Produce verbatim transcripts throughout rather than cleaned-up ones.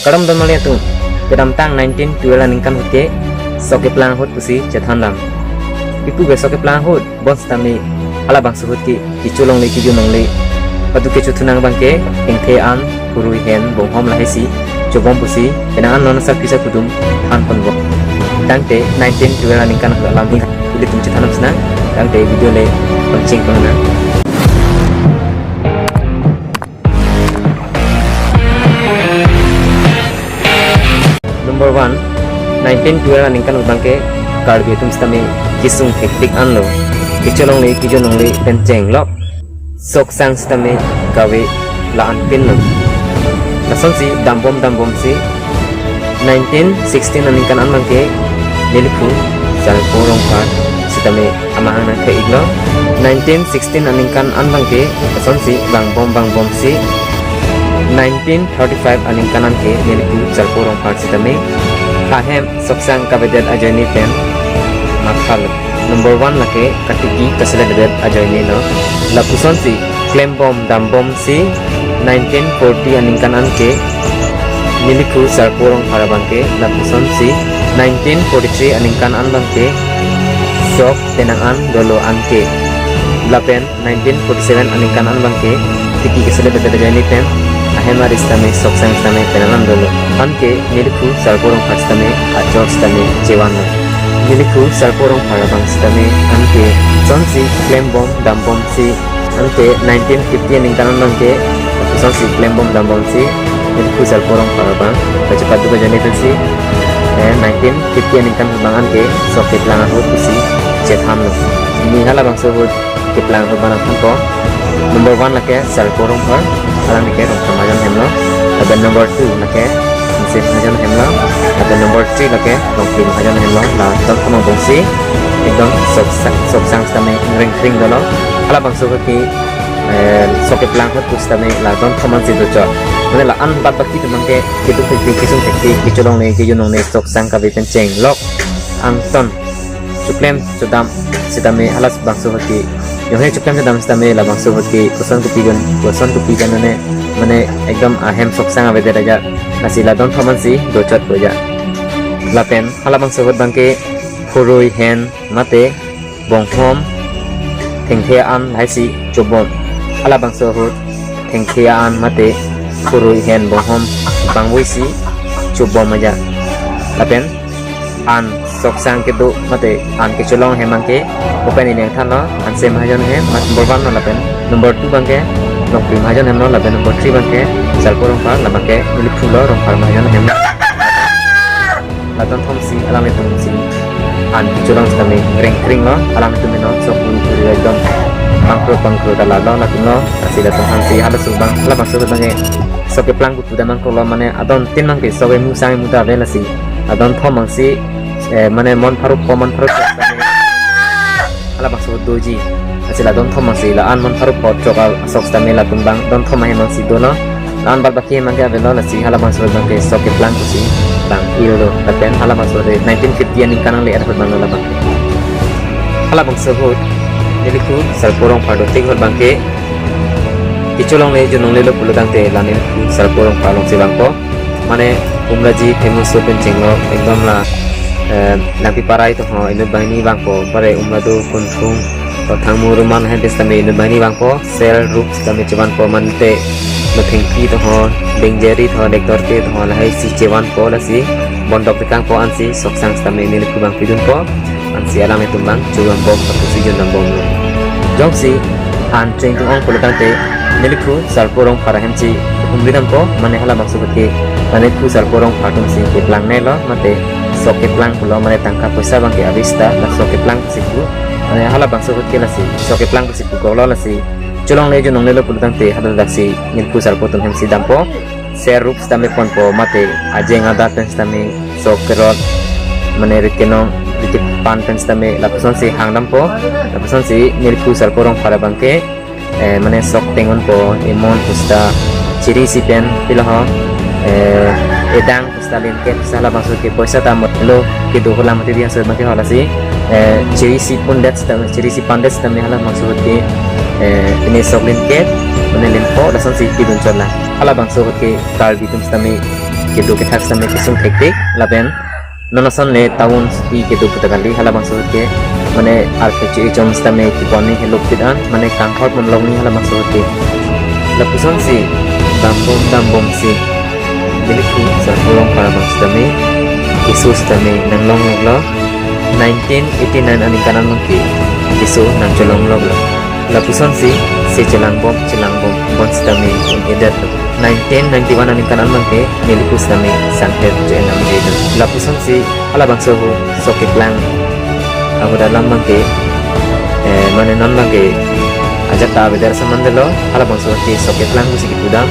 Kardom don mali atum, kedamtang nineteen twelve aningkan ahut ke sok keplang ahut pusi chethan dam. Ipu ke sok keplang ahut, bonsitame halabangso ahut ke kecho longle kejun longle, patu kecho thunang abang ke, thengthe an, phurui hen, bonghom lahai si chobom pusi, penang an non asarpi asarpo atum than ponbom. Tangte nineteen twelve aningkan ahut alam hi ilitum chethan dam sinang, tangte video le pangcheng ponnang. Number one, nineteen twelve aningkan ahut abang ke Karbi atum sitame kesung hektik anlo. Kecho longle, kejun longle pen chenglok, sok sang sitame kave la-an pinlo. Lasonsi dambom dambom si nineteen sixteen aningkan an abang ke neliphu Sarpo Rongphar sitame amahang nangthe-iklo. Nineteen sixteen aningkan an abang ke lasonsi vangbom vangbom si nineteen thirty-five aningkan an ke neliphu Sarpo Rongphar sitame ahem sok sang kavedet ajoine pen mathalo. Number one lake katiki kaseletdet ajoinelo. Lapusonsi klembom dambom si nineteen forty aningkan an ke neliphu Sarpo Rongphar abang ke, lapusonsi nineteen forty-three aningkan an abang ke sok penang an dolo an ke. Lapen nineteen forty-seven aningkan an abang ke tiki kaseletdet ajoine pen ahem ari sitame sok sang sitame penang an dolo. An ke neliphu Sarpo Rongphar sitame achor sitame chevanlo. Neliphu Sarpo Rongphar abang sitame an ke lasonsi klembom dambom si an ke nineteen fifty aningkan an abang ke lasonsi klembom dambom si neliphu Sarpo Rongphar abang kachepadu kajoine pensi, eh, nineteen fifty aningkan abang an ke sok keplang ahut pusi chethanlo. Pini halabangso ahut keplang ahut abang nangthanpo. Number one lake Sarpo Rongphar, alang ke Rongphar Mahajon hemlo. Lapen number two lake Hanse Mahajon hemlo. Lapen number three lake Rongphli Mahajon hemlo. La don thom angbong si ekdom sok sa-, sok sang sitame rengkring dolo. Halabangso ahut ke, eh, sok keplang ahut pusitame la don thom ansi dochot. Mane la-an bad baki atum abang ke keduk hektik, kesung hektik, kecho longle kejun longle sok sang kave pen chenglok angton choklem chodam sitame halabangso ahut ke, jonghe choklem chodam sitame labangso ahut ke koson kopi gun, koson kopi gun mane, mane ekdom ahem sok sang avedet ajat, lasi la don thom ansi dochotpo ajat. Lapen halabangso ahut abang ke phurui hen mate bonghom thengthe an lahai si chobom. Halabangso ahut thengthe an mate phurui hen bonghom bangvoi si chobom ajat. Lapen an sok sang kedo mate an kecho long ahem abang ke open ini yang thanlo, Hanse Mahajon ahem, mat number one lo lapen number two abang ke Rongphli Mahajon hemlo lapen number three abang ke Sarpo Rongphar, labang ke neliphulo Rongphar Mahajon ahem. La don thom si alanglitum si an kecho long sitame rengkringlo, alanglitum ino sok puri puri ekdom bangkro bangkro ta lalo latumlo, lasi latum aphan si halaso abang, halabangso abang ke sok keplang pu damnang kolo mane adon tin abang ke sok emu sang emu ta ave lasi. Adon thom abang si, eh, mane mon pharukpo, mon pharukpo sitame halabangso doji. Lasi la don thom abang si la-an mon pharukpo throk asok sitame latum abang don thom ahem abang si dolo. La-an bad baki ahem abang ke avelo lasi halabangso abang ke sok keplang pusi bang-irlo. Lapen halabangso ahut nineteen fifty aningkan nangle ahut abang labang. Halabangso ahut neliphu Sarpo Rongphar dotik ahut abang ke kecho longle jun longlelo pulo tangte la neliphu Sarpo Rongphar alongsi vangpo. Mane Umraji famous so pen chenglok ekdom la, eh, Langpi Parai to ho, inut banghini vangpo, pare Umradu, Kunthung, to Thangmu Ruman ahem pen sitame inut banghini vangpo, sel rup sitame chevanpo mate, Mathengpi to ho, Dengjeri to ho, Dekdorte to ho, lahai si chevanpo lasi, bondok tekangpo ansi, sok sang sitame neliphu abang pidunpo. Ansi alanglitum abang chojambom, patu si jonjambomlo. Jongsi an chengtung ong pulo tangte, neliphu Sarpo Rongphar ahem si humri dampo, mane halabangso ahut ke, mane neliphu Sarpo Rongphar atum si keplang nelo, mate sok keplang pulo, mane tangka poisa abang ke avesta, la sok keplang si pu, mane halabangso ahut ke lasi, sok keplang si pu kolo lasi, cholongle jononglelo pulo tangte, haladak si neliphu Sarpo atum ahem si dampo, ser rup sitame ponpo mate ajeng adat pen sitame sok kerot mane rit kenong rit kepan pen sitame lapusonsi hangdampo. Lapusonsi neliphu Sarpo Rongphar abang ke, eh, mane sok tengonpo emon pusta chiri si pen pilo ho, eh, edang pusta linket pusta halabangso ke poisa ta motlo kedo holam mate dia so abang ke halasi, eh, chiri si pundet sitame chiri si pandet sitame halabangso ke, eh, pine sok linket mane linpo lasonsi pidun chotlang. Halabangso ke Karbi atum sitame kedo kethak sitame kesung thektik lapen non ason le town city kedo puta kali, halabangso ke mane arphecho echom sitame kepon ni helopit an mane kanghor ponlong ni halabangso ke. Lapusonsi dambom dambomsi Niliphu Sarpo Rongphar abang sitame keso sitame nanglongloklo. Nineteen eighty-nine aningkan an abang ke keso nangcholongloklo. Lapusonsi se chelangbom chelangbom bon sitame un-edetlo. Nineteen ninety-one aningkan an abang ke Niliphu sitame sangphet jo enam je. Lapusonsi halabangso hu sok keplang ahut alam abang ke, eh, mane non abang ke ajat ta avedet samandelo, halabangso ke sok keplang pusi kepudam,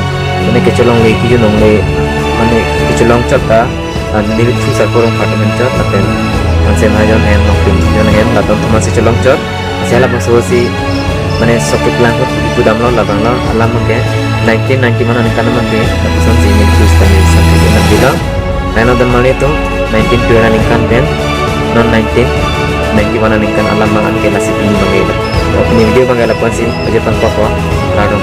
mane kecholongle kejunongle, mane kecholong chot ta, ah, Niliphu Sarpo Rongphar atum chot, lapen Hanse Mahajon ahem, Nokping Mahajon ahem, latum atum si cholong chot, si halabangso si, mane sok keplang ahut kepudamlo, labanglo, alam abang ke, nineteen ninety-one aningkan abang ke, lapusonsi Niliphu sitame sangphet jo enam jelo. Laino don mali atum nineteen twelve aningkan pen non nineteen ninety-one aningkan alam abang an ke lasi pini abang ke. Pini video abang ke lapu-ansi pajirpon kokpo. Kardom.